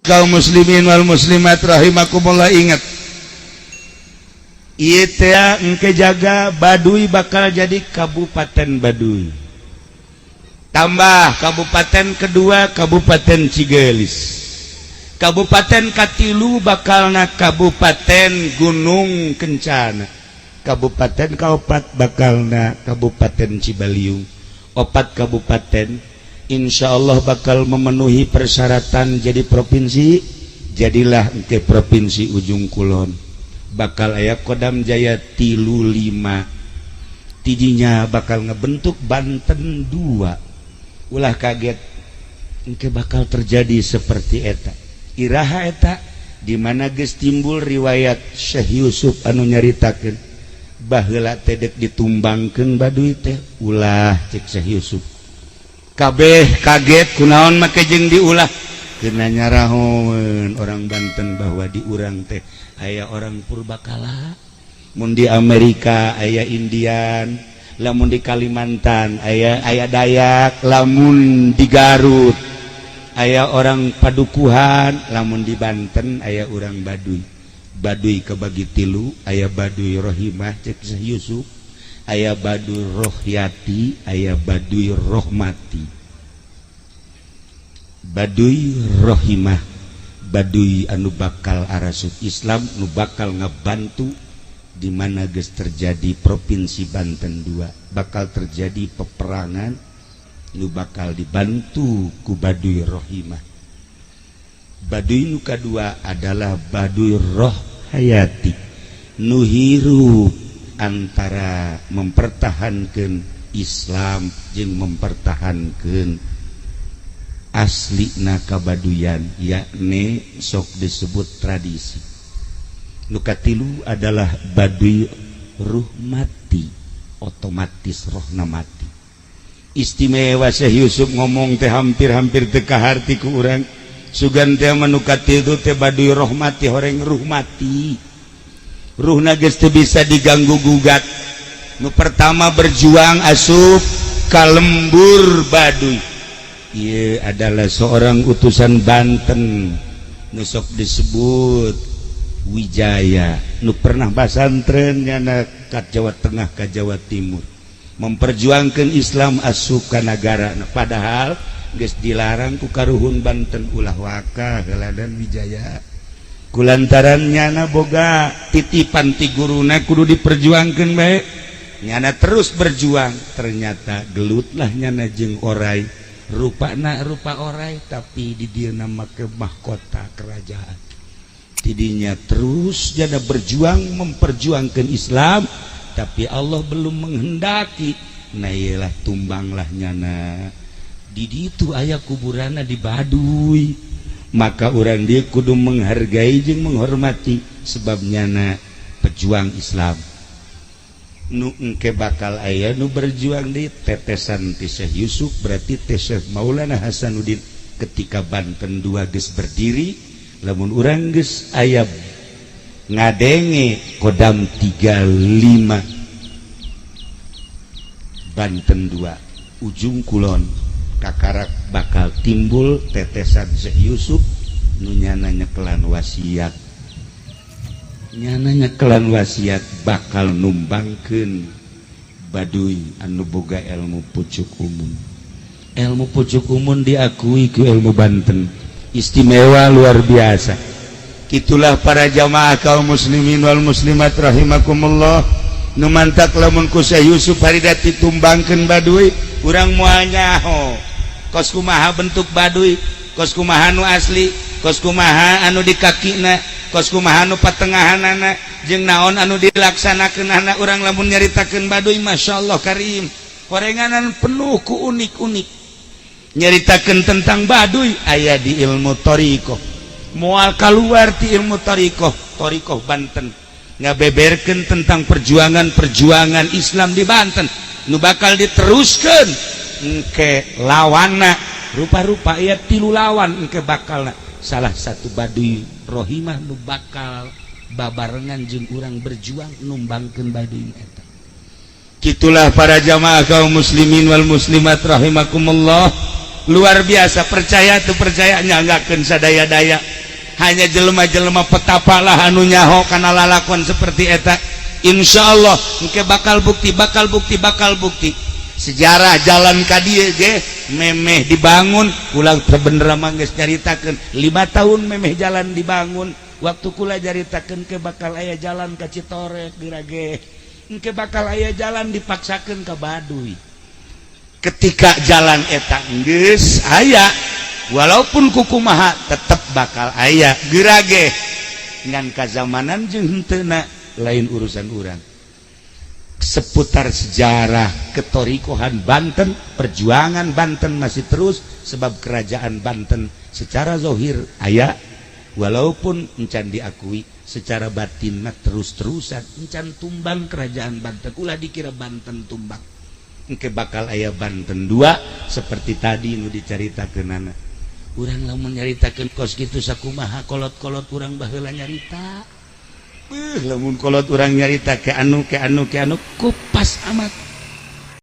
Kaum muslimin wal muslimat rahimakumullah, ingat. Ieu teh engke jaga Baduy, bakal jadi Kabupaten Baduy, tambah kabupaten kedua Kabupaten Cigelis, Kabupaten katilu bakalna Kabupaten Gunung Kencana, Kabupaten kaopat bakalna Kabupaten Cibaliung. Opat kabupaten Insya Allah bakal memenuhi persyaratan jadi provinsi. Jadilah ke provinsi Ujung Kulon, bakal aya Kodam Jaya 35, tidinya bakal ngebentuk Banten 2. Ulah kaget, engke bakal terjadi seperti eta. Iraha eta? Dimana geus timbul riwayat Syekh Yusuf anu nyaritakeun baheula teh dek ditumbangkeun Baduy teh. Ulah, cek Syekh Yusuf. Kabeh kaget, kunaon make jeung diulah? Kena nyarahoeun orang Banten bahwa di urang teh aya orang purbakala. Mun di Amerika aya Indian, lamun di Kalimantan aya aya Dayak, lamun di Garut aya orang Padukuhan, lamun di Banten aya orang Baduy. Baduy kebagi tilu, aya Baduy Rohimah cek Syekh Yusuf, aya Baduy Rohyati, aya Baduy Rohmati. Baduy Rohimah, Baduy anu bakal arasup Islam, nu bakal ngebantu. Di mana geus terjadi provinsi Banten 2, bakal terjadi peperangan nu bakal dibantu ku Baduy Rohimah. Baduy nu kadua adalah Baduy Roh Hayati, nu hirup antara mempertahankan Islam jeung mempertahankan asli nakabaduyan, yakni sok disebut tradisi. Nu katilu adalah Baduy ruhmati, otomatis rohna mati. Istimewa Syekh Yusuf ngomong teh, hampir-hampir teu kaharti ku urang. Sugan teh mah nu katilu teh Baduy rohmati, horeng ruhmati, ruhna geus teu bisa diganggu gugat. Nu pertama berjuang asup ka lembur Baduy ieu adalah seorang utusan Banten nu sok disebut Wijaya, nu pernah pasantren nyana ka Jawa Tengah, ka Jawa Timur, memperjuangkan Islam asup ka nagara. Nah, padahal geus dilarang ku karuhun Banten, ulah waka dan Wijaya, kulantaran nyana boga titipan ti guruna kudu diperjuangkan baik. Nyana terus berjuang, ternyata gelutlah nyana jeung orai, rupana rupa orai tapi di dia nama ke mahkota kerajaan. Tidinya terus jada berjuang memperjuangkan Islam, tapi Allah belum menghendaki. Nah, iyalah, tumbanglah nyana. Di ditu aya kuburana di Baduy. Maka orang dia kudu menghargai jeung menghormati, sebab nyana pejuang Islam. Nu engke bakal aya nu berjuang di tetesan ti Syekh Yusuf, berarti teh Syekh Maulana Hasanuddin. Ketika Banten 2 geus berdiri, lamun urang geus aya ngadenge Kodam 35 Banten 2 Ujung Kulon, kakarak bakal timbul tetesan Syekh Yusuf nu nyana nyekelan wasiat. Nyana nyekelan wasiat bakal numbangkeun Baduy anu boga ilmu pucuk umum. Ilmu pucuk umum diakui ku ilmu Banten, istimewa luar biasa. Itulah para jamaah kaum muslimin wal muslimat rahimakumullah, nu mantak lamun ku Syekh Yusuf harida ditumbangkeun Baduy, urang moal nyaho kos kumaha bentuk Baduy, kos kumaha nu asli, kos kumaha anu di kakina, kos kumaha anu patengahanana, jeung naon anu dilaksanakeun. Urang lamun nyaritakeun Baduy, Masya Allah karim, horenganan penuh ku unik-unik. Nyaritakeun tentang Baduy aya di ilmu thoriqoh, moal keluar di ilmu thoriqoh. Thoriqoh Banten ngabeberkeun tentang perjuangan-perjuangan Islam di Banten nu bakal diteruskan. Engke lawana rupa-rupa ya, tilu lawan engke bakal. Salah satu Baduy Rohimah nu bakal babarengan jeung urang berjuang numbangkeun Baduy eta. Gitulah para jamaah kaum muslimin wal muslimat rahimakumullah. Luar biasa. Percaya tuh percaya, nyanggakeun sadaya-daya. Hanya jelema-jelema petapa lah anu nyaho kana lalakon seperti eta. Insya Allah engke bakal bukti, bakal bukti, bakal bukti. Sejarah jalan ka dieu ge memeh dibangun, ulang bener mah geus nyaritakeun 5 tahun memeh jalan dibangun. Waktu kula nyaritakeun ke bakal aya jalan ka Citorek, dirage engke bakal aya jalan, dipaksakeun ka Baduy. Ketika jalan eta geus aya, walaupun kukumaha tetep bakal aya gerage, ngan kazamanan jeung henteuna lain urusan urang. Seputar sejarah ketorikohan Banten, perjuangan Banten masih terus, sebab kerajaan Banten secara zohir aya walaupun encan diakui, secara batin mah terus-terusan encan tumbang kerajaan Banten. Ulah dikira Banten tumbang. Engke bakal aya Banten dua seperti tadi nu dicaritakeunana. Urang lamun nyaritakeun kos kitu sakumaha kolot-kolot urang baheula nyarita. Beuh, lamun kolot urang nyarita ke anu ke anu ke anu kupas amat.